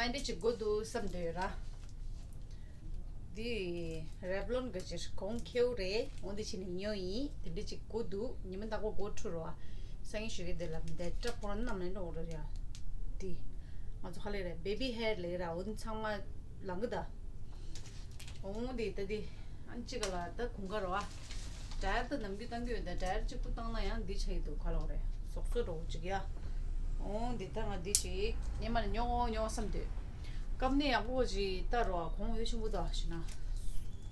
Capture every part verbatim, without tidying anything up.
ཨ་འདྲ་ཅིག་དགོས་འདུག་བསམ་འདོད་ཡོད་ར། འདི་Revlon་གི་ཅིག་གོང་ཁེའུ་རེད། འོ་འདི་ཕྱི་ནས་ཉོས་ཡིན། དེ་འདྲ་ཅིག་དགོས་འདུག་ཉི་མ་ལྟག་པ་སྒོ་འཁྲུ་རོ། སང་ཉིན་ཞུ་གི་འདི་ལ་མི་འདའ་སྐྲ་ཕོར་རྣམས་ལེན་འགྲོ་རོ་ཡ། འདི་ང་ཚོ་ཧ་ལས་རེད། Baby hair་ལས་ར། འོ་འདི་ཚང་མ་ལང་གི་ད། འོང་འདི་ད་འདི་ཨ་ཅི་ག་ལ་ད་གུང་ག་རོ་ཨ། dryer་ད་ནམ་རྒྱུན་བཏང་གི་ཡོད། ད་dryer་གཅིག་པུ་བཏང་ན་ཡང་འདི་ཆ་ཡི་འདུག་ག་ལོག་རེད། ཟོག་སོ་འགྲོ་གཅིག་ཡ། འོང་འདི་ད་ང་འདི་ཅིག་ཉི་མ་ལ་ཉོ་ཉོ་བསམ་འདོད། སྐམ་ནི་ཡག་པོ་ཅིག་ལྟ་རོ་ཨ། གོང་འོས་ཆེན་པོ་ད་ཞེ་ན།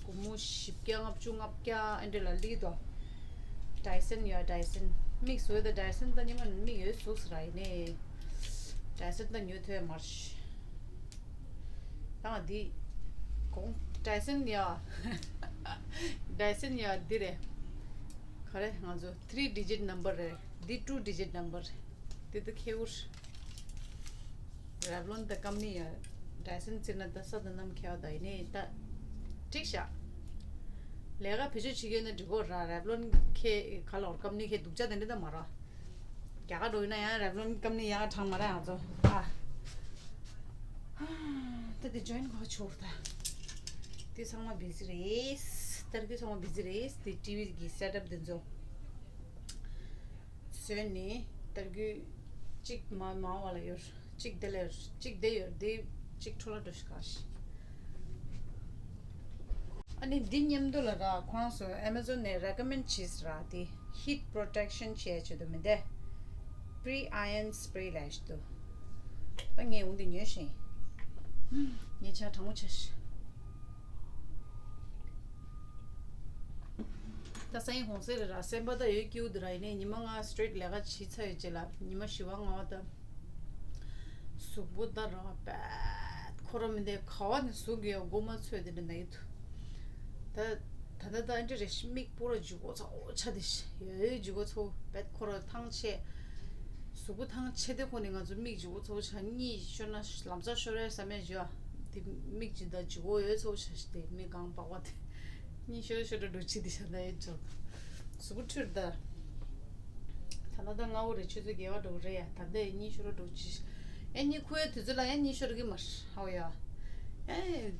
སྒོར་མོ་བཞི་བརྒྱ་ལྔ་བཅུ་ལྔ་བརྒྱ་ཨ་འདྲ་ལ་ལི་དོ། Dyson་ཡ་Dyson། མིག་བཟོས་ད་Dyson་ད་ཉི་མ་མིག་ཡོད་ཟུག་ས་ར་ཡིན་ནི། Dyson་ད་ཉོ་ཐུབ་ཡ་མ་རེད། ད་ང་འདི་གོང་Dyson་ཡ། Dyson་ཡ་འདི་རེད། ག་རེ་ང་ཚོ་three digit number་རེད། འདི་two digit number་རེད། འདི་ད་ཁེའུ་རེད། Revlon་ད་སྐམ་ནི་ཡ། Dyson་བཙིར་ན་ད་ས་ད་ནམ་ཁེ་བ་ད་ཡིན་ནི་ད། འགྲིག་ཤག་ལས་ཀ་བེད་སྤྱོད་བྱེད་ཀྱི་ཡོད་ན་འགྲིག་གོ་ར། Revlon་ཁེ་ག་ལོར་སྐམ་ནི་ཁེ་སྡུག་ཅག་དེ་འདྲ་ད་མ་ར། རྒྱ་གར་འགྲོ་ཡིན་ན་ཡང་Revlon་སྐམ་ནི་ཡག་གྲངས་མ་ར་ང་ཚོ་ཨ། ད་དེ་join་གོ་ཆོག་ད། དེ་ཚང་མ་busy་རེད། ད་དེ་ཚང་མ་busy་རེད། དེ་TV་གི་setup་དེ་ཚོ་བཟོས་ནས་ད་གུ་གཅིག་མ་མང་བ་ལ་ཡོད། གཅིག་དེ་ལ་ཡོད། གཅིག་དེ་ཡོད། དེ་གཅིག་འཕྲོ་ལ་འགྲོ་ཤི་ག་ཤི། ཨ་ནི་འདི་མཉམ་དུ་ལ་ར་ཁོང་ཚོ་Amazon་ནས་recommend་བྱས་ར། དེ་heat protection་བྱས་བྱེད་དུ་མི་འདས། Pre-iron spray་ལས་ཞིག་འདུག་ད་ངས་འོང་དེ་ཉོས་ཤིང་། ངས་ཆ་གྲང་མོ་ཆ་ཤི། ད་སང་ཉིན་གུང་སེང་རེད་ར། སེམས་པ་ད་ཡོད་སྐྱིད་པོ་འདུག་ར། ཡིན་ནའི་ཉི་མ་ལྔ་straight་ལས་ཀ་བྱས་ཚར་ཡོད་རྗེས་ལ་ཉི་མ་བཞི་པ་ལྔ་པ་ད། གཟུགས་པོ་ད་ར་བད་ཁོ་ར་མི་འདས། ག་བ་ནས་གཟུགས་ཀྱི་མགོ་མ་ཚོས་དེ་འདྲ་ན་ཡི་འདུག་ད་ད་ད་ད་འདྲ་རེ་ཞིག་མིག་སྤུ་ར་འཇུ་གོ་ཚ་འོ་ཆ་དེ་ཞིག་ཡོད་འཇུ་གོ་ཚ་བད་ཁོ་ར་ཐང་ཆད། གཟུགས་པོ་ཐང་ཆད་དེ་ཁོ་ནས་ང་ཚོ་མིག་འཇུ་གོ་ཚ་འོ་ཆ་གཉིད་ཤོར་ན་ལམ་སང་ཤོར་རེད་བསམ་ཡས་འཇུ་ཨ། དེ་མིག་ཅི་ད་འཇུ་གོ་ཡོད་ཚ་འོ་ཆ་ཞིག་དེ་མིག་གང་པག་པ་དེ་གཉིད་ཤོར་ཤོར་འགྲོ་ཆི་དེ་ཤ་ད་ཡོད་འཇུ་གཟུགས་པོ་འཁྲུད་ད། ད་ལྟ་ད་སྔ་བོ་རེད། ཆུ་ཚོད་བརྒྱད་པ་འགྲོ་གི་རེད་ཡ། ད་ལྟ་ཡ་གཉིད་ཤོར་འགྲོ་ཅི། ཡ་གཉིད་ཁུག་ཡ་དུས་ཚོད་ལ་ཡ་གཉིད་ཤོར་གི་མ་རེད་ཧའོ་ཡ། ཡ་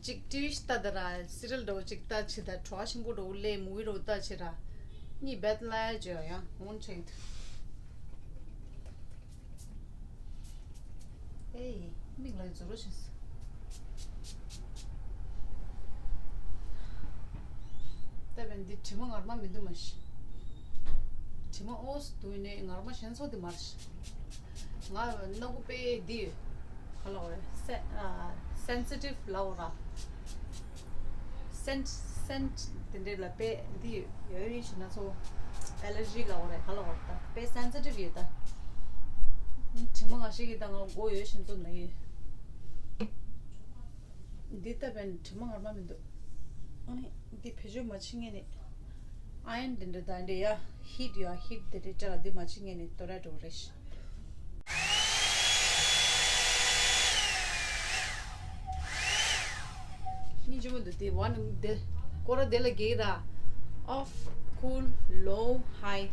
ཅིག་TV་ལྟ་ད་ར། serial་འགྲོ་ཅིག་ལྟ་ཆེ་ད། བྲོ་བ་ཆེན་པོ་འགྲོ་ལས་movie་འགྲོ་ལྟ་ཆེ་ར། གཉིད་བད་ལ་ཡ་བྱོས་ཡ་འོན་ཆེ་གི་དུས། ཨེ། མིག་ལ་ཡི་ཛོ་རོ་ཤིས། ད་བན་འདི་དྲི་མ་ངར་མ་མི་འདུག་མ་ཤི། དྲི་མ་ཨོས་འདུག་ནས་ངར་མ་གཞན་ཚོ་འདི་མར་ཤི། ང་སྣ་ཁུག་པའི་འདི་ཡོད། ག་ལ་བ་རེད། སེ་ཨ་sensitive་ལ་འོ་ར། སེན་སེན་དེ་འདྲས་ལ་དཔེ་འདི་ཡོད་ཡོད་ཡིན་ཞེ་ན་ཚོ་allergy་ལ་འོ་རེད། ག་ལ་འོ་རེད། ད་དཔེ་sensitive་ཡོད་ད། དྲི་མ་ང་ཞིག་གི་ད་ང་མགོ་ཡོད་ཞེ་ཚོ་ན་ཡོད། འདི་ལྟ་བས་དྲི་མ་ངར་མ་མི་འདུག་ཨ་ནི་འདི་བེད་སྤྱོད་མ་བྱེད་ངེས་ནས། iron་འདི་འདྲ་ད་འདྲ་ཡ་heat་ཡ་heat་འདི་འདྲ་འདྲ་འདི་མ་བྱེད་ངེས་ནས་དོ་ར་འགྲོ་རེད། སྙིང་རྗེ་མོ་འདུག་དེ་བ་ནི་དེ་སྐོར་ར་དེ་ལ་རྒྱག་ར། Off, cool, low, high།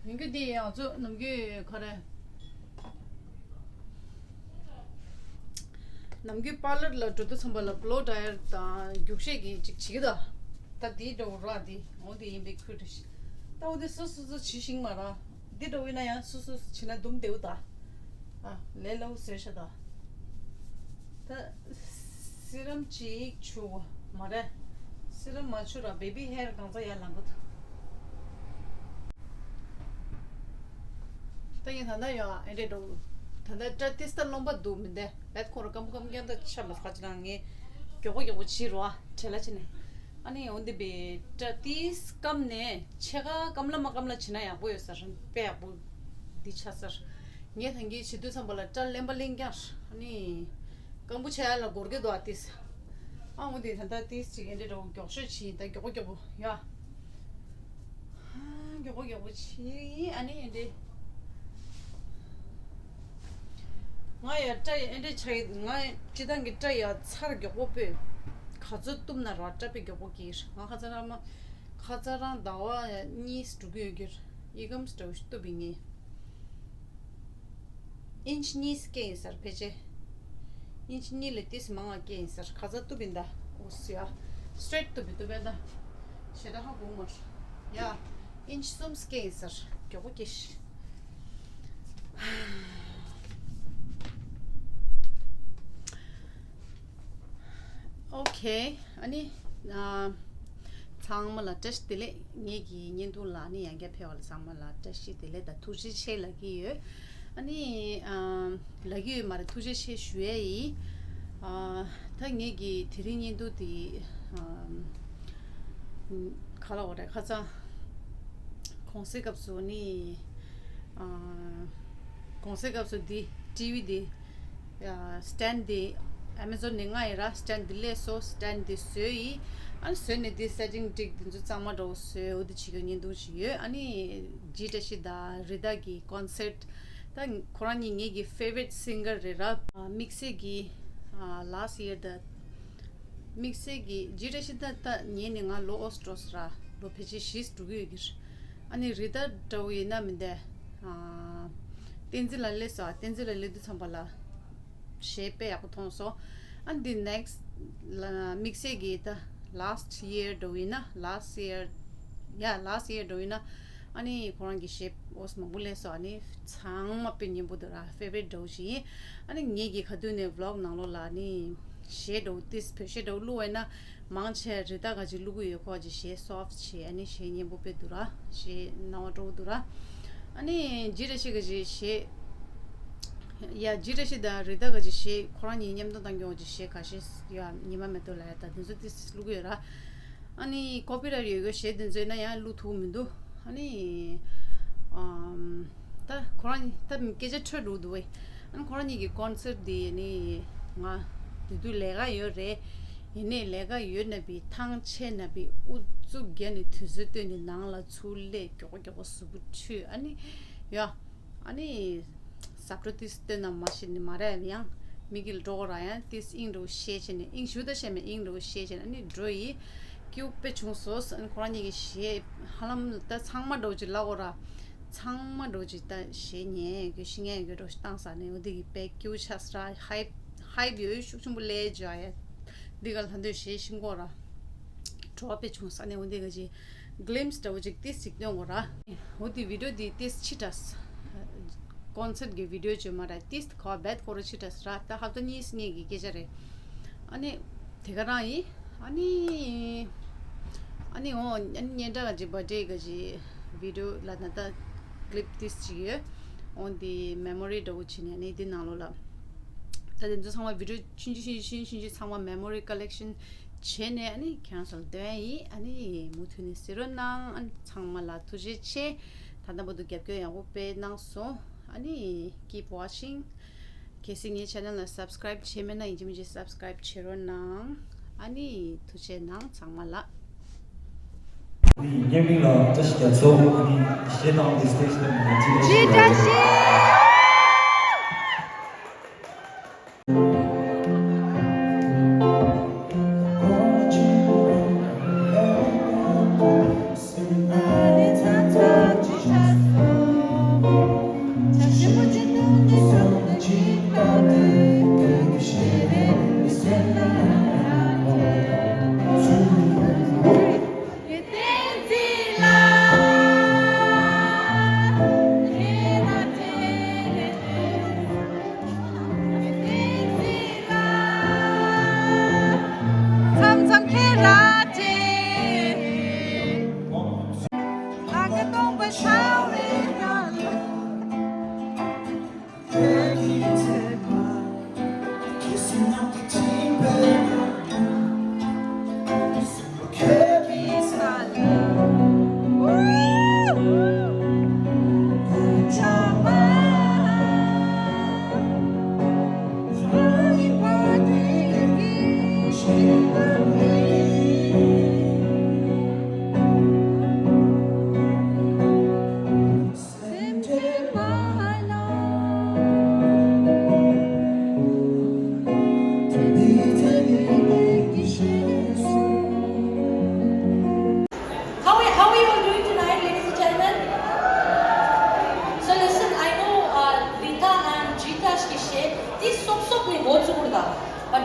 ཡིན་གྱི་དེ་ཡང་ཚོ་ནམ་རྒྱུན་ག་རེ། ནམ་རྒྱུན་པར་ལར་ལ་འགྲོ་དུས་ཙམ་པ་ལ་blow dryer་དང་རྒྱུག་ཤེས་ཀྱི་ཅིག་བྱེད་ཀྱི་ད། ད་དེའི་འགྲོ་ར་དེ་འོ་དེ་ཡིན་པའི་ཁུལ་དུ་ཞིག་ད་འོ་དེ་སོ་སོ་སོ་བྱེད་ཤིང་མ་ར། འདི་འགྲོ་བས་ན་ཡང་སོ་སོ་སོ་བྱེད་ན་འདུམ་བདེའུ་ད། ཨ་ལས་སླ་བོ་ཟེར་ཤ་ད། ད་སི་རམ་ཅིག་བྱུག་མ་རེད། སི་རམ་མ་བྱུག་ར་བེ་བི་ཧེར་གང་ཚ་ཡར་ལངས་པ། ད་ངས་ད་ལྟ་ཡོད་ཨེ་འདྲས་འགྲོ། ད་ལྟ་སྐྲ་ཏིས་ད་རློན་པ་འདུག་མི་འདས་བེད་ཁོ་ར་སྐམ་པོ་སྐམ་རྐྱང་ད་ཆ་མ་ཁ་ཅི་རང་ངས་མགྱོགས་པོ་མགྱོགས་པོ་བྱེད་རོགས་བྲེལ་ལ་བྱེད་ནས། ཨ་ནི་འོན་ཏེ་བེ་སྐྲ་ཏིས་སྐམ་ནས་ཕྱེད་ཀ་སྐམ་ལ་མ་སྐམ་ལ་བྱེད་ན་ཡག་པོ་ཡོད་ས་རེད། དཔེ་ཡག་པོ་འདི་ཆགས་ས་རེད། ངས་ད་གིན་བྱེད་དུས་ཙམ་པ་ལ་སྐྲ་རློན་པ་རློན་རྐྱང་རེད། ཨ་ནི་སྐམ་པོ་ཆགས་ཡ་ལ་འགོར་གི་འདུག་ཨ་ཏིས། ཨ་འོ་དེ་ད་ལྟ་ཏིས་ཅིག་ཨེ་འདྲས་འགྲོ་མགྱོགས་ཤོས་བྱེད་ཡིན། ད་མགྱོགས་པོ་མགྱོགས་པོ་ཡ། ཨ་མགྱོགས་པོ་མགྱོགས་པོ་བྱེད་ཡིན། ཨ་ནི་ཨེ་འདྲས། ང་ཡ་སྐྲ་ཡ་ཨེ་འདྲས་ཆགས་ཡིན། ང་སྤྱི་བཏང་གི་སྐྲ་ཡ་ཚར་མགྱོགས་པོ་སྤོས། ག་ཚོད་གཏུབ་ན་ར་སྐྲ་དཔེ་མགྱོགས་པོ་སྐྱེས། ང་ཁ་ཚ་རང་མ་ཁ་ཚ་རང་ཟླ་བ་གཉིས་འགྲོ་གི་ཡོད་ཀྱི་རེད། ཨི་ཀམ་སི་འདྲ་བོ་ཞིག་གཏུབ་པའི་ངས། ཨིན་ཆི་གཉིས་སྐྱེ་ཡིན་ཟེར་ཕལ་ཆེར། ཨིན་ཆི་གཉིས་ལས་ཏིས་མང་བ་སྐྱེ་ཡིན་ཟེར། ག་ཚ་གཏུབ་ཡིན་ད། འོ་སི་ཡ། སི་ཊེ་རེ་ཊི་གཏུབ་པའི་གཏུབ་པའི་ད། ཞེ་དྲག་ཧ་གོ་མ་རེད། ཡ། ཨིན་ཆི་གསུམ་སྐྱེ་ཡིན་ཟེར། མགྱོགས་པོ་སྐྱེ་ཤི། ཨོ་ཁེ། ཨ་ནི། ཨ། ཚང་མ་ལ་བཀྲ་ཤིས་བདེ་ལེགས། ངེད་ཀྱི་བརྙན་ཐུང་ལ་ནི་ཡང་བསྐྱར་ཕེབས་པ་ལ་ཚང་མ་ལ་བཀྲ་ཤིས་བདེ་ལེགས་དང་ཐུགས་རྗེ་ཆེ་ལབ་ཀྱི་ཡོད། ཨ་ནི་ཨམ། ལབ་ཀྱི་ཡོད་མ་རེད། ཐུགས་རྗེ་ཆེ་ཞུ་ཡས་ཡིན། ཨ། ད་ངེད་ཀྱི་དེ་རིང་བརྙན་ཐུང་འདི་ཨམ། ག་ལ་འོ་རེད། ཁ་སང་གུང་སེང་སྐབས་སུ་ནི་ཨ། གུང་སེང་སྐབས་སུ་འདི་ཊི་ཝི་འདི་ཡ། སི་ཊེན་ཌི་འདི་ཨེ་མ་ཛོན་ནས་མངགས་ཡིན་ར། སི་ཊེན་ཌི་འདི་སླེབས་སོང་། སི་ཊེན་ཌི་འདི་བཟོས་ཡིན། ཨ་ནི་བཟོས་ནས་འདི་སེ་ཊིང་ཊིག་འདི་ཚོ་གཙང་མ་འདྲ་བོ་བཟོས། འོ་འདི་བྱེད་རྒྱུ་བརྙན་ཐུང་ཞིག་ཡོད། ཨ་ནི་ཇི་བཀྲ་ཤིས་དང་རི་ཏ་གི་ཀོན་སར་ཊི། ད་ཁོ་རང་གཉིས་ངེད་ཀྱི་ཕེ་ཝ་རི་ཊི་སིང་གར་རེད་ར། ཨ། དམིགས་བསལ་གྱི་ཨ། ལ་སི་ཊི་ཡར་དང་། དམིགས་བསལ་གྱི་ཇི་བཀྲ་ཤིས་ད་ད་ཉེ་ནས་ང་ལོ་ཨོ་སི་ཊོ་སི་ར་ལོ་ཕལ་ཆེར་བཞི་འགྲོ་གི་ཡོད་ཀྱི་རེད། ཨ་ནི་རི་ཏ་འདྲ་བོ་ཡིན་ན་མི་འདས། ཨ། བསྟན་འཛིན་ལགས་སླེབས་སོང་། བསྟན་འཛིན་ལགས་སླེབས་དུས་ཙམ་པ་ལ་གཞས་དཔེ་ཡག་པོ་མཐོང་སོང་། ཨ་འདི་ནེག་སི་ཊི་ལ་དམིགས་བསལ་གྱི་ད་ལ་སི་ཊི་ཡར་འདྲ་བོ་ཡིན་ན། ལ་སི་ཊི་ཡར། ཡ། ལ་སི་ཊི་ཡར་འདྲ་བོ་ཡིན་ན། ཨ་ནི་ཁོ་རང་གི་གཞས་ཨོ་སི་མང་པོ་སླེབས་སོང་། ཨ་ནི་ཚང་མ་དཔེ་སྙན་པོ་འདུག་ར། ཕེ་ཝ་རི་ཊི་འདྲ་བོ་ཞིག་ཡིན། ཨ་ནི་ངེད་ཀྱི་ག་དུས་ནས་བི་ལོག་ནང་ལོགས་ལ་ནི་གཞས་འདྲ་བོ་ཏིས་བོད་གཞས་འདྲ་བོ་བླུགས་པ་ཡིན་ན། མང་ཆེ་རི་ཏ་ག་ཅིག་བླུག་གི་ཡོད། ཁོ་ཅིག་གཞས་སོཕ་ཊི་བྱས། ཨ་ནི་གཞས་སྙན་པོ་དཔེ་འདུག་ར། གཞས་སྣང་བ་སྤྲོ་བོ་འདུག་ར། ཨ་ནི་ཇི་བཀྲ་ཤིས་ག་ཅིག་གཞས། ཡ། ཇི་བཀྲ་ཤིས་དང་རི་ཏ་ག་ཅིག་གཞས་ཁོ་རང་གཉིས་མཉམ་དུ་བཏང་གི་ཡོད། ཅིག་གཞས་ག་གཞས་ཡ། ཉི་མ་མེ་ཏོག་ལ་ཡ་ད་དེ་ཚོ་ཏིས་བླུག་གི་ཡོད་ར། ཨ་ནི་ཀོ་པི་རའིཊ་ཡོད་གི་གཞས་དེ་ཚོ་ཡིན་ན་ཡང་བླུག་ཐུབ་མི་འདུག་ཨ་ནི་ཨམ། ད་ཁོ་རང་ད་སྐད་ཆ་འཕྲོད་འགྲོ་འདུག་བས། ཨ་ནི་ཁོ་རང་གཉིས་ཀྱི་ཀོན་སར་ཊི་དེ་ནི་ང་དེ་དུས་ལས་ཀ་ཡོད་རེད། ཡིན་ནའི་ལས་ཀ་ཡོད་ན་བི་ཐང་ཆད་ན་བི་ཨུ་ཚུགས་རྒྱག་ནས་དུས་ཚོད་བཏོན་ནས་ནང་ལ་ཚུར་སླེབས། མགྱོགས་པོ་མགྱོགས་པོ་གཟུགས་པོ་འཁྲུད། ཨ་ནི་ཡ། ཨ་ནི་ཟ་འཕྲོ་ཏིས་བཏོན་ན་མ་ཤེས་ནི་མ་རེད། ཡང་མི་གིས་འགྲོ་གོ་ར། ཡང་ཏིས་དབྱིངས་འགྲོ་བཤད་བྱས་ནས། དབྱིངས་ཞུ་ད་བཤད་མེད། དབྱིངས་འགྲོ་བཤད་བྱས་ནས་ཨ་ནི་འགྲོ་ཡི། སྐྱིད་པོ་དཔེ་བྱུང་སོང་། ཨ་ནི་ཁོ་རང་གཉིས་ཀྱི་གཞས་ཧ་ལམ་ད་ཚང་མ་འགྲོ་ཅིག་ལབ་གོ་ར། ཚང་མ་འགྲོ་ཅིག་ད་གཞས་ཉན་ཡོད་རྒྱུ་ཤེས་ཉན་ཡོད་རྒྱུ་འགྲོ་ཞིག་བཏང་ས་ནས། འོ་དེ་གི་དཔེ་སྐྱིད་པོ་ཆགས་སོང་ར། ཧའིབ་ཧའིབ་ཡོད་ཤུགས་ཆེན་པོ་སླེབས་བྱས་ཡ། འདི་ག་ལྷ་འདོད་གཞས་ཤིང་གོ་ར། བྲོ་བ་དཔེ་བྱུང་ས་ནས། འོ་འདི་ག་ཅིག་གི་ལིམ་སི་འདྲ་བོ་ཅིག་ཏིས་ཅིག་སྟོན་གོ་ར། འོ་དེ་བི་ཌི་ཡོ་དེ་ཏིས་ཕྱི་དྲགས། ཀོན་སར་ཊི་གི་བི་ཌི་ཡོ་བྱོས་མ་ར། ཏིས་ཁོ་བེད་ཁོ་ར་ཕྱི་དྲགས་ར། ད་ཧབ་ཏ་གཉིས་གཉིས་ཀྱི་སྐད་ཆ་རེད། ཨ་ནི་དེ་ག་རང་ཡིན། ཨ་ནི་ཨ་ནི་འོ་ཨ་ནི་སྙན་གྲགས་ག་ཅིག་བར་ཌེ་ག་ཅིག་བི་ཌི་ཡོ་ལ་ན་ད་ཀི་ལིབ་ཏིས་ཅིག་ཡོད། འོ་དེ་མེ་མོ་རི་འདྲ་བོ་བྱས་ནས་ཨ་ནི་དེ་ནང་ལོགས་ལ། ད་དེ་ཚོ་ཚང་མ་བི་ཌི་ཡོ་ཆུང་ཆུང་ཆུང་ཆུང་ཆུང་ཆུང་ཚང་མ་མེ་མོ་རི་ཀ་ལེག་ཤན་བྱས་ནས་ཨ་ནི་ཁྱེད་རང་ཚོ་ལ་སྟོན་ཡིན། ཨ་ནི་མུ་མཐུད་ནས་གཟིགས་རོགས་གནང་། ཨ་ནི་ཚང་མ་ལ་ཐུགས་རྗེ་ཆེ། ད་ལྟ་བར་དུ་རྒྱབ་སྐྱོར་ཡག་པོ་དཔེ་གནང་སོང་། ཨ་ནི་keep watching། གལ་སྲིད་ངའི་ཆེ་ནལ་ལ་སབ་སི་ཀ་རའིབ་བྱས་མེད་ན་ཡིན་གཅིག་མིན་གཅིག་སབ་སི་ཀ་རའིབ་བྱེད་རོགས་གནང་། ཨ་ནི་ཐུགས་རྗེ་གནང་ཚང་མ་ལ། ཨ་ནི་ཉེ་མིང་ལ་བཀྲ་ཤིས་རྒྱ་མཚོ། ཨ་ནི་གཞས་བཏང་སྟེ་སི་ཊེ་ཇི་ནས་མ་ཇི་བཀྲ་ཤིས།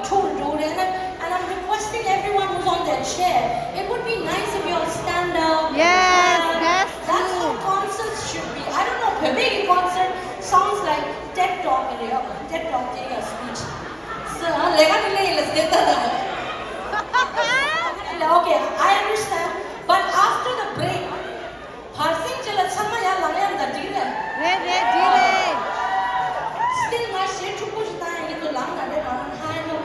འཁྲུག་འགྲོ་རེད་ན། And I'm requesting everyone who's on their chair, it would be nice if you all stand up. Yes, that's true. That's how concerts should be. I don't know, བོད་པའི་གི་concert sounds like TED Talk རེད། ཡོད་TED Talk དེ་ག་speech. So ལས་ཀ་དེ་ལས་ཡིན་ལ་ཟེར་ད། Okay, I understand. But after the break, བར་སེང་རྗེས་ལ་ཚང་མ་ཡར་ལངས་ཡག་ད་འགྲིག་རེད། རེད་རེད་འགྲིག་རེད། Still ང་གཞས་འཁྲུག་པོ་ཞིག་བཏང་ཡག་གི་འདུག་ལངས་ད་རེད་མ་ལངས་ཧ་ཡིན་ནོ།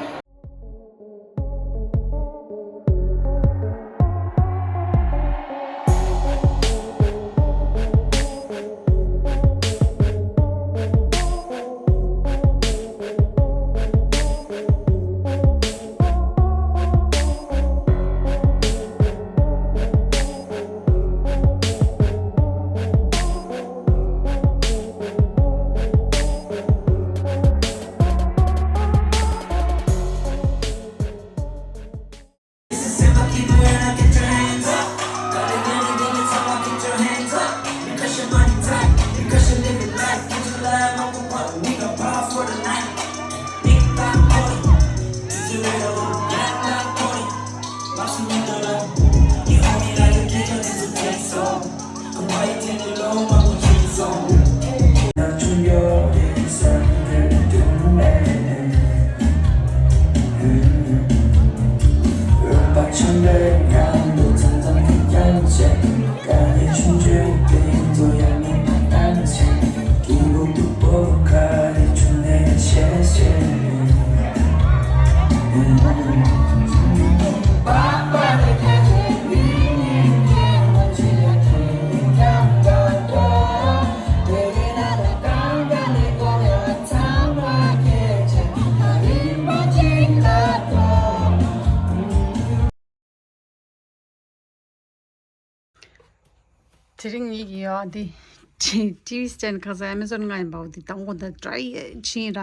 དེ་རིང་ངེད་ཀྱི་ཡ་འདི་ཊི་ཝི་སི་ཊེན་ཌི་ཁ་སང་ཨེ་མེ་ཟོན་ང་ཡིན་པའོ། འདི་དང་པོ་ད་ཊི་རའི་ཡེ་ཕྱིན་ར།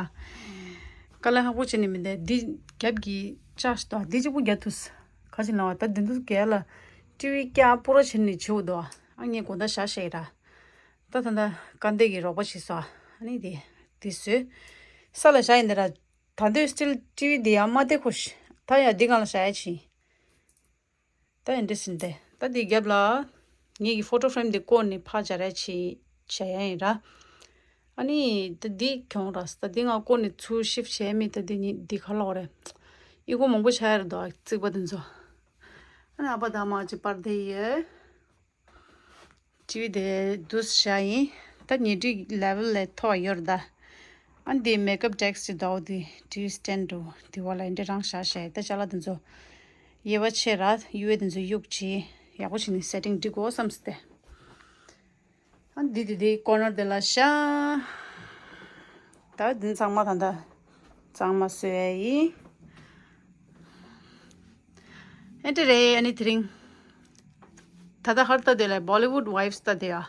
དཀའ་ལས་ཁག་པོ་བྱས་ནས་མི་འདུག་འདི་རྒྱབ་ཀྱི་ལྕགས་ཤིག་ད་འདི་གཅིག་པུ་རྒྱབ་ཐུབ། ག་ཅིག་ལ་བ་ད་འདི་འདུག་རྒྱབ་ལ་ཊི་ཝི་རྒྱབ་པོ་ར་བྱས་ནས་བྱེའུ་འདུག་ཨ་ངས་དགོང་དག་ཞག་བཤད་ར། ད་ད་ད་དཀའ་འདེགས་ཀྱི་རོགས་པ་བྱས་སོ། ཨ་ནི་དེ་དེ་བཟོས། ས་ལ་བཞག་ཡིན་དེ་ར། ད་འདོད་སྤྱིར་ཊི་ཝི་འདི་ཡང་མ་བལྟས་ཁོ་ཤི། ད་ཡང་འདི་སྒང་ལ་བཞག་ཡ་ཆི། ད་ཡང་འདྲི་ཟིན་ཏེ་ད་འདི་རྒྱབ་ལ། ངེད་ཀྱི་ཕོ་ཊོ་ཕེ་རེམ་འདི་བཀོག་ནས་ཕར་སྦྱར་ཡ་ཆི་བྱ་ཡ་ཡིན་ར། ཨ་ནི་ད་འདི་གྱོང་ར་ད་འདི་ང་བཀོག་ནས་ཚུར་ཤིབ་བྱས་མི་ད་འདི་ཉིད་འདི་ཁ་ལོག་རེད། ཨི་གོ་མང་པོ་ཆགས་ཡ་རེད་དོ་རྩིག་པ་འདི་ཚོ། ཨ་ནི་ཨ་ཕ་ད་མ་ཅི་པར་དེ་ཡེ། ཊི་ཝི་དེ་འདུག་སེ་བཞག་ཡིན། ད་ཉལ་ཁྲིའི་ལེ་ཝལ་ལས་མཐོ་བ་ཡོད་རེད་ད། ཨ་འདི་མེག་ཨབ་ཌེ་སི་ཀི་ཅིག་འདུག་འདི་ཊི་ཝི་སི་ཊེན་ཌི་འདུག་འདི་བ་ལ་འདི་རང་བཞག་བཞག་ཡིན། ད་ཅ་ལག་འདི་ཚོ་དབྱེ་བ་ཕྱེ་ར་གཡུ་བ་འདི་ཚོ་གཡུག་བྱས་ཡག་པོ་བྱས་ནས་སེ་ཊིང་སྒྲིག་དགོས་བསམ་སྟེ། ཨ་འདི་འདི་འདི་ཀོར་ནར་འདི་ལ་བཞག་ད་འདི་ཚང་མ་ད་ད་གཙང་མ་བཟོས་ཡིན། ཨེ་འདྲ་རེད། ཨ་ནི་དེ་རིང་ད་ལྟ་ཧར་ལྟ་དེ་ལ་Bollywood vibes ལྟ་དེ་ཡ།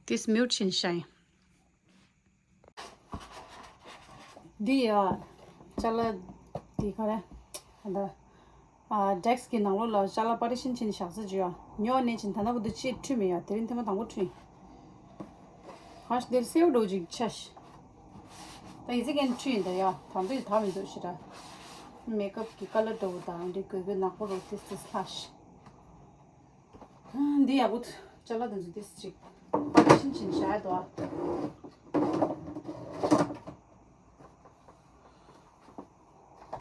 This mute ཤིན་ཤ་ཡིན། འདི་ཡ། ཅ་ལག་འདི་ག་རེ། ད་ལྟ། ཨ་ཌེ་སི་ཀི་གི་ནང་ལོགས་ལ་ཅ་ལག་པར་ཊི་ཤན་བྱས་ནས་བཞག་ས་ཅིག་ཡ། ཉོ་ནས་ཕྱིན་ད་ལྟ་བར་དུ་ཅིག་འཁྲུད་མེད་ཡ། དེ་རིང་ཐེངས་མ་དང་པོ་འཁྲུད་ཡིན། ཧ་ཤ་འདིར་སེའུ་འགྲོ་ཅིག་ཆ་ཤ། ད་ཡི་ཙི་གན་ཁྲུ་ཡིན་ད་ཡ། ད་འདི་ད་མི་འདུག་ཤི་ར། མེག་ཨབ་ཀྱི་ཀ་ལར་འདྲ་བོ་དང་འདི་གོས་གོས་ནག་པོ་རོ་ཏིས་ཏིས་ལྷ་ཤ། འདི་ཡག་པོ་འདུག་ཅ་ལག་དེ་ཚོ་ཏིས་ཅིག་པར་ཊི་ཤན་བྱས་ནས་བཞག་ཡ་འདུག་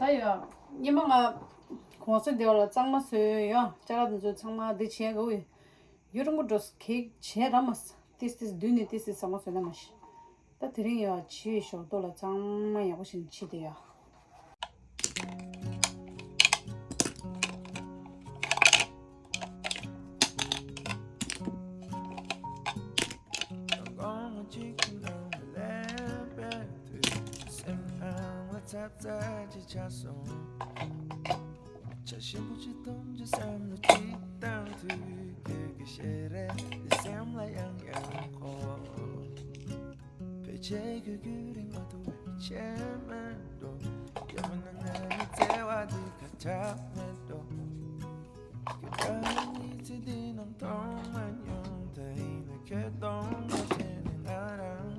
ཨ། ད་ཡ། ཉི་མ་ང་གོང་ས་འདི་བ་ལ་གཙང་མ་བཟོས་ཡ། ཅ་ལག་དེ་ཚོ་ཚང་མ་འདི་བྱས་གོ་ཡ། ཡུ་རུང་པོ་འགྲོ་ས་གེག་བྱས་ར་མ་ས། ཏིས་ཏིས་བསྡུས་ནས་ཏིས་ཏིས་ཟ་མ་བཟོས་ན་མ་ཤི། ད་དེ་རིང་ཡ་བྱིའུའི་ཞོར་ཐོག་ལ་གཙང་མ་ཡག་པོ་ཞིག་བྱེད་དེ་ཡ། ཆ་ཞིམ་པོ་ཅིག་འཐུང་རྒྱུ་བསམ་བློ་ཅིག་བཏང་དུས་ཁྱོད་ཀྱི་ཞལ་རས་འདི་སེམས་ལ་ཡང་ཡང་འཁོར། ཕལ་ཆེར་ཁྱོད་རྒྱུན་རིང་མ་ཐུབ་པའི་ཆད་མེད་འགྲོ། ཡང་མིན་ན་ང་ནི་བརྩེ་བ་འདི་ཁ་གྲག་མེད་འགྲོ། ཁྱོད་ཀྱང་ཉིན་ཚེ་འདི་ནང་མཐོང་མ་མྱོང་། ད་ཡིན་ན་ཁྱོད་གདོང་ལ་དྲན་ནས་ང་རང་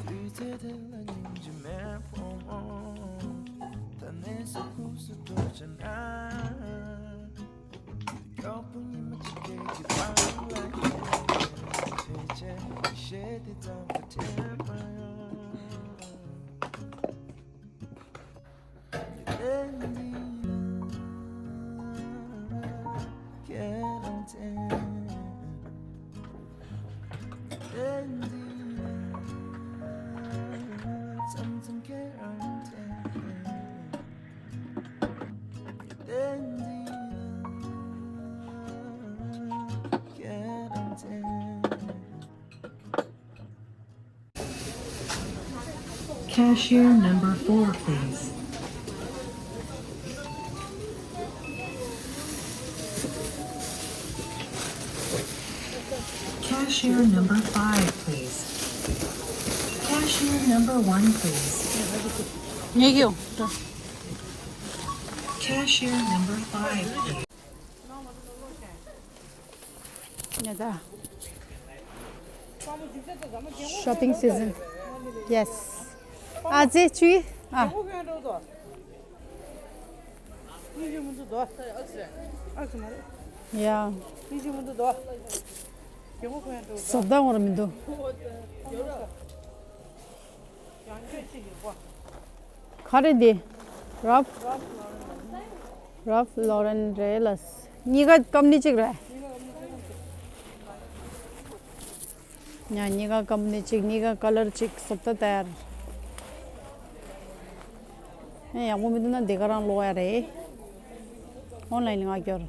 དུས་ཚོད་དེ་ལ་སྙིང་རྗེ་མེད་ཕོ་མོ། Cashier number four, please. Cashier number five, please. Cashier number one, please. Cashier number five, please. Shopping season. Yes. ཨ་ཙེ་ཆུའི་ཨ། ཡ། བཟོ་ལྟ་འོང་ར་མི་འདུག་ག་རེ་འདི། Ralph Ralph Lauren རེད་ལ། གཉིས་ཀ་ཀམ་ནི་གཅིག་རེད། ཡ་གཉིས་ཀ་ཀམ་ནི་གཅིག་གཉིས་ཀ་ཀ་ལར་གཅིག་བཟོ་ལྟ་དེ། ཨེ་ཡག་པོ་མི་འདུག་ན་འདི་ག་རང་ལོག་ཡ་རེད། ཨོན་ལའིན་ལ་ང་སྐྱོར།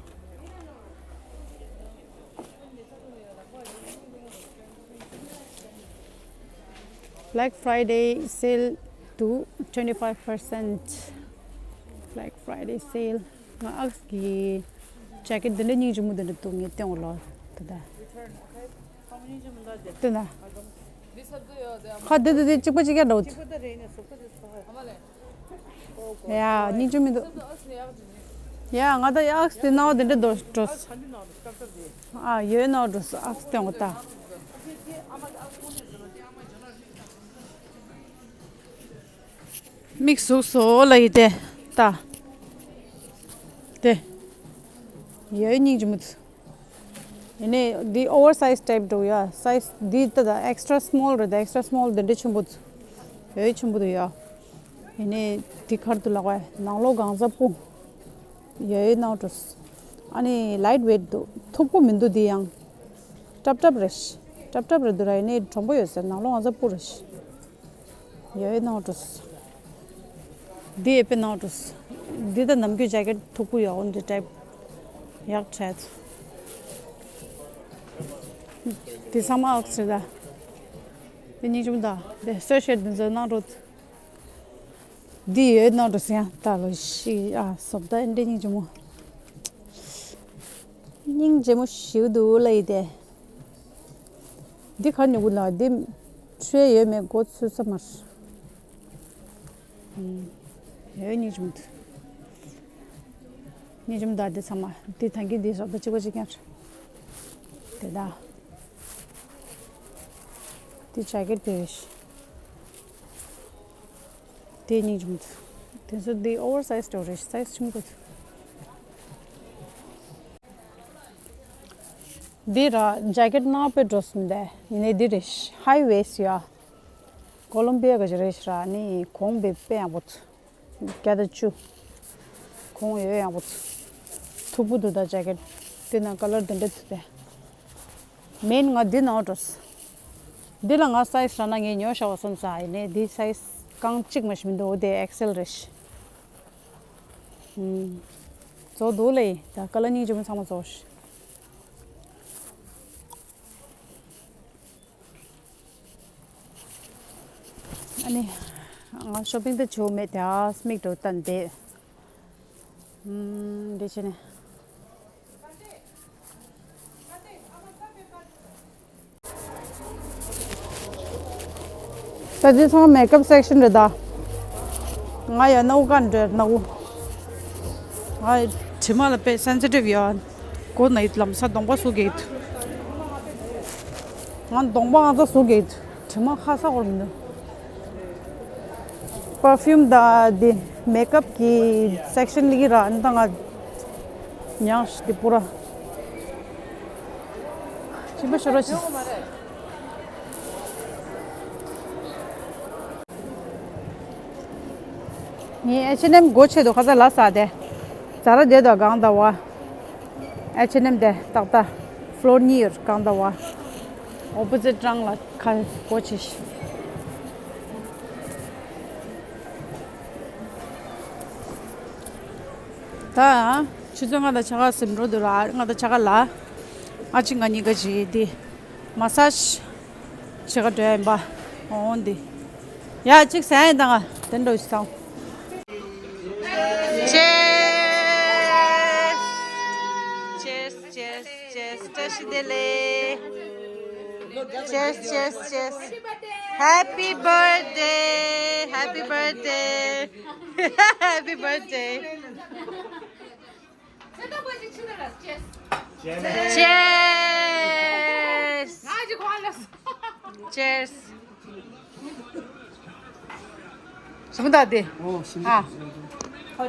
Black Friday sale to twenty-five percent. Black Friday sale. ང་ཨག་གི་ཇེ་ཀེཊ་འདི་འདྲ་སྙིང་རྗེ་མོ་འདི་འདྲ་འདུག་ངས་སྟོན་འོ་ལོ། དེ་འདྲ། དེ་འདྲ། ཁ་འདི་འདི་འདི་གཅིག་པ་གཅིག་རྐྱང་འདྲ་བོ། ཡ་སྙིང་རྗེ་མི་འདུག་ཡ་ང་ད་ཨག་དེ་ནང་དེ་འདྲ་འདུག་འགྲོ། ཨ་ཡོད་ནོ་འགྲོ་སོང་ཨག་སྟོན་འོ་ད། མིག་ཟུག་སོ་ལ་ཡི་དེ་ད། དེ། ཡོད་སྙིང་རྗེ་མོ། ཡིན་ནའི་འདི་ཨོ་ཝར་སའིཛ་ཊའིབ་འདྲ་བོ་ཡ། སའིཛ་འདི་ད་ད་ཨེག་སི་ཊ་ར་སི་མོལ་རེད་ད། ཨེག་སི་ཊ་ར་སི་མོལ་འདི་འདྲ་ཆེན་པོ་འདུག་ཡོད་ཆེན་པོ་འདུག་ཡ། ཡིན་ནའི་འདི་ཁར་དུ་ལག་པ་ནང་ལོགས་གང་ཚ་སྤུ། ཡོད་ནང་འགྲོ། ཨ་ནི་ལའིཊ་ཝེཊ་འདུག་མཐུག་པོ་མི་འདུག་འདི་ཡང་། ཀྲབ་ཀྲབ་རེད། ཀྲབ་ཀྲབ་རེད་འདུག་ར། ཡིན་ནའི་གྲུང་པོ་ཡོད་ཟེར། ནང་ལོགས་གང་ཚ་སྤུ་རེད། ཡོད་ནང་འགྲོ། འདི་ཡོད་པའི་ནང་འགྲོ། འདི་ད་ནམ་རྒྱུན་ཇེ་ཀེཊ་མཐུག་པོ་ཡོད་འོ་འདི་ཊའིབ་ཡག་འཕྲད། འདི་ཚང་མ་ཨག་སི་རེད་ད། འདི་སྙིང་རྗེ་མོ་ད། འདི་སུའེ་ཤར་ཊི་འདི་ཚོ་ནང་འགྲོ། འདི་ཡོད་ནང་འགྲོ་ཟེར་ཡང་ད་ལོ་ཤི་ཨ་སོབ་ད་འདི་སྙིང་རྗེ་མོ། སྙིང་རྗེ་མོ་ཞིག་འདུག་ལ་ཡི་དེ། འདི་ག་ཉོ་གི་ན་འདི་ཤོས་ཡོད་མེད་གོ་ཚོད་ས་མར། ཡོད་སྙིང་རྗེ་མོ་འདུག་སྙིང་རྗེ་མོ་འདུག་འདི་ཚང་མ་འདི་ཐང་གི་འདི་སོབ་ད་གཅིག་པ་གཅིག་རྐྱང་རེད། དེ་ད། འདི་ཇེ་ཀེཊ་དེ་རེད། དེ་སྙིང་རྗེ་མོ་འདུག་དེ་ཚོ་འདི་ཨོ་ཝར་སའིཛ་འདྲ་བོ་རེད། སའིཛ་ཆུང་པོ་འདུག་འདི་ར་ཇེ་ཀེཊ་ནང་དཔེ་འགྲོ་སོང་དེ། ཡིན་ནའི་འདི་རེད། ཧའི་ཝེསི་ཡ། ཀོ་ལོམ་བི་ཡ་ག་ཅི་རེད་ཤི་ར། ནི་གོང་བེ་དཔེ་ཡག་པོ་འདུག་བརྒྱ་དང་བཅུ། གོང་ཡོད་ཡག་པོ་འདུག་མཐུག་པོ་འདུག་ད་ཇེ་ཀེཊ། འདི་ནང་ཀ་ལར་འདི་འདྲ་འདུག་དེ། མེན་ང་འདི་ནང་འགྲོ། འདི་ལ་ང་སའིཛ་རག་ན་ངས་ཉོ་བཞག་པ་སོང་ཙང་། ཡིན་ནའི་འདི་སའིཛ་རྐང་གཅིག་མ་ཞིག་མི་འདུག་འོ་དེ་ཨེག་སེལ་རེད་ཤི། ཨུམ། བཟོ་འདུག་ལེ། ད་ཀ་ལར་སྙིང་རྗེ་མོ་ཚང་མ་བཟོ་ཤི། ཨ་ནི། ང་ཤོ་པིང་ད་བྱེད་མེད་དེ། ཨ་སྨིག་འགྲོ་བཏང་དེ། ཨུམ། འདི་བྱས་ནས། ད་འདི་ཚང་མ་མེག་ཨབ་སེག་ཤན་རེད་ད། ང་ཡ་སྣ་བུག་ཀ་འདྲ་སྣ་བུག་ང་དྲི་མ་ལ་དཔེ་སེན་སི་ཊིབ་ཡོད། གོ་ན་ཡིད་ལམ་སང་གདོང་པ་ཟུག་གི་ཡོད། ང་གདོང་པ་ང་ཚོ་ཟུག་གི་ཡོད། དྲི་མ་ཁ་ས་འོར་མི་འདུག་པར་ཕིའུམ་དང་འདི་མེག་ཨབ་ཀྱི་སེག་ཤན་ལ་གི་ར། ཨ་ནི་ད་ང་ཉག་ཤི་འདི་པུ་ར། ཅི་མ་ཤོར་བ་ཞིག་ངས་ཨེཆ་ཨེན་ཨེམ་སྒོ་ཕྱེ་འདུག་ཁ་ཚ་ལ་ཟ་དེ། ཛ་ར་དེ་དང་གང་ལྟ་བ། ཨེཆ་ཨེན་ཨེམ་དེ་ཏག་ཏག་ཕློར་གཉིས་ཡོད་གང་ལྟ་བ། ཨོ་པོ་ཛིཊ་རང་ལ་ཁ་སྒོ་ཕྱེ་ཤི། ད་ཆུ་ཚོད་ལྔ་དང་ཕྱེད་ཀ་ཟིན་འགྲོ་འདུག་ར། ལྔ་དང་ཕྱེད་ཀ་ལ་ཨ་ཅེ་ང་གཉིས་ཀ་བྱེད་དེ། མ་སཱཇ་བྱེད་ག་འགྲོ་ཡིན་པ། འོང་འདི། ཡ་གཅིག་ཟ་ཡིན་དང་ང་དེ་འགྲོ་ཞིག་སོང་། Cheers! Cheers, cheers, cheers. བཀྲ་ཤིས་བདེ་ལེགས། Cheers, cheers, cheers. Happy birthday! Happy birthday! Happy birthday! Cheers! Cheers! Cheers! ཞིམ་པོ་འདུག་དེ། ཨོ་ཞིམ་པོ། ཨ།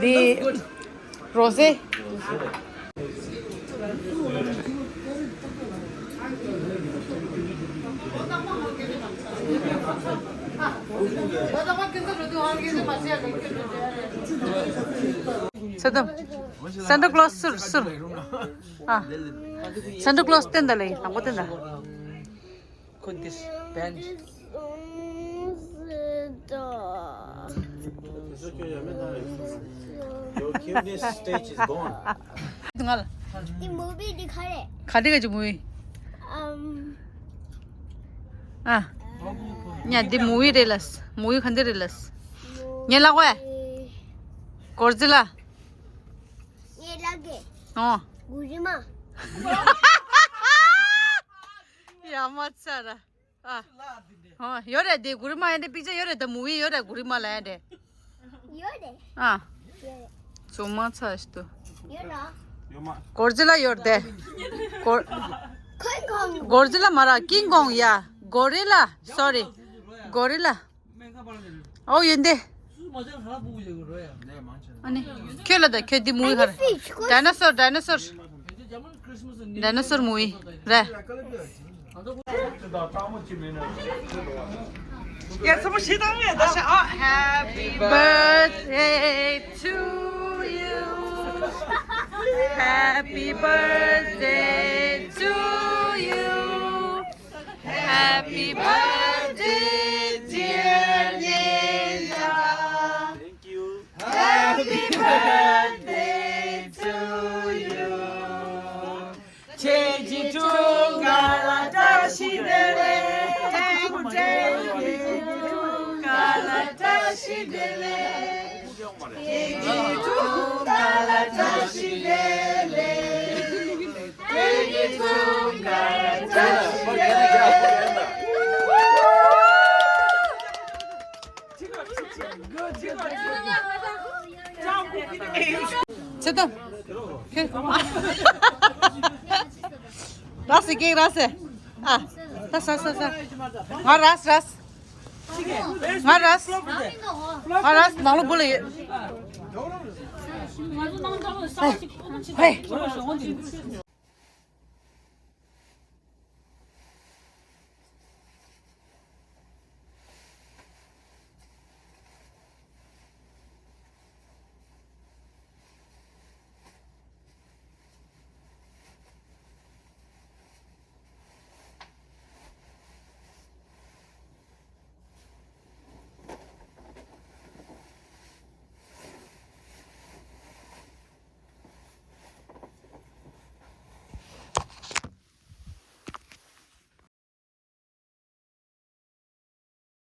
འདི་རོ་ཟེ། ཚེ་དམ། སན་ཊ་ཀློ་སི་ཟུར་ཟུར། ཨ། སན་ཊ་ཀློ་སི་བསྟན་ད་ལེ། དང་པོ་བསྟན་ད། Put this band. It's okay, yeah, man. Your cuteness stage is gone. ང་ལ། འདི་མུ་བི་འདི་ག་རེ། ག་འདྲ་ག་ཅི་མུ་བི། ཨམ། ཨ། ཉ་འདི་མུ་བི་རེད་ལ། མུ་བི་ག་འདྲ་རེད་ལ། ངས་ལབ་གོ་ཡ། གོར་ཛི་ལ། ངས་ལབ་གི། ཨོ། གུ་རི་མ། ཡ་མ་ཚ་ར། ཨ། ཨོ་ཡོད་རེད་དེ། གུ་རི་མ་ཡ་འདི་པིག་ཅར་ཡོད་རེད་ད། མུ་བི་ཡོད་རེད་གུ་རི་མ་ལ་ཡ་འདྲེ། ཡོད་རེད། ཨ། ཡོད་རེད། ཚོ་མ་ཚ་ཞིག་ཏུ། ཡོད་ར། གོར་ཛི་ལ་ཡོད་རེད་དེ། གོར། ཁོའི་གོང་། གོར་ཛི་ལ་མ་ར་ཀིང་ཀོང་ཡ། གོ་རི་ལ། སོ་རི། གོ་རི་ལ། ཨོ་ཡོན་ཏེ། ཨ་ནི། ཁྱོད་ལ་ད་ཁྱོད་འདི་མུ་བི་ག་རེ། ཌའི་ནོ་སོར། ཌའི་ནོ་སོར། ཌའི་ནོ་སོར་མུ་བི་རེད། ཡ་ཚ་པོ་ཞིག་བཏང་ངས་ད། Happy birthday to you. Happy birthday to you. Happy birthday, dear Nina. Thank you. Happy birthday to you. ཁྱེད་ཀྱི་སྒྲུང་ག་ལ་བཀྲ་ཤིས་བདེ་ལེགས། ཁྱེད་ཀྱི་སྒྲུང་ག་ལ་བཀྲ་ཤིས་བདེ་ལེགས། ཁྱེད་ཀྱི་སྒྲུང་ག་ལ་བཀྲ་ཤིས་བདེ་ལེགས། ཚེ་དམ། ར་སེ་ཀེག་ར་སེ། ཨ། ས་ས་ས་ས། ང་ར་སེ་ར་སེ། ང་ར་སེ། ང་ར་སེ་ནང་ལོགས་སྒོ་ལ་ཡོད། ཧེ། ཧེ།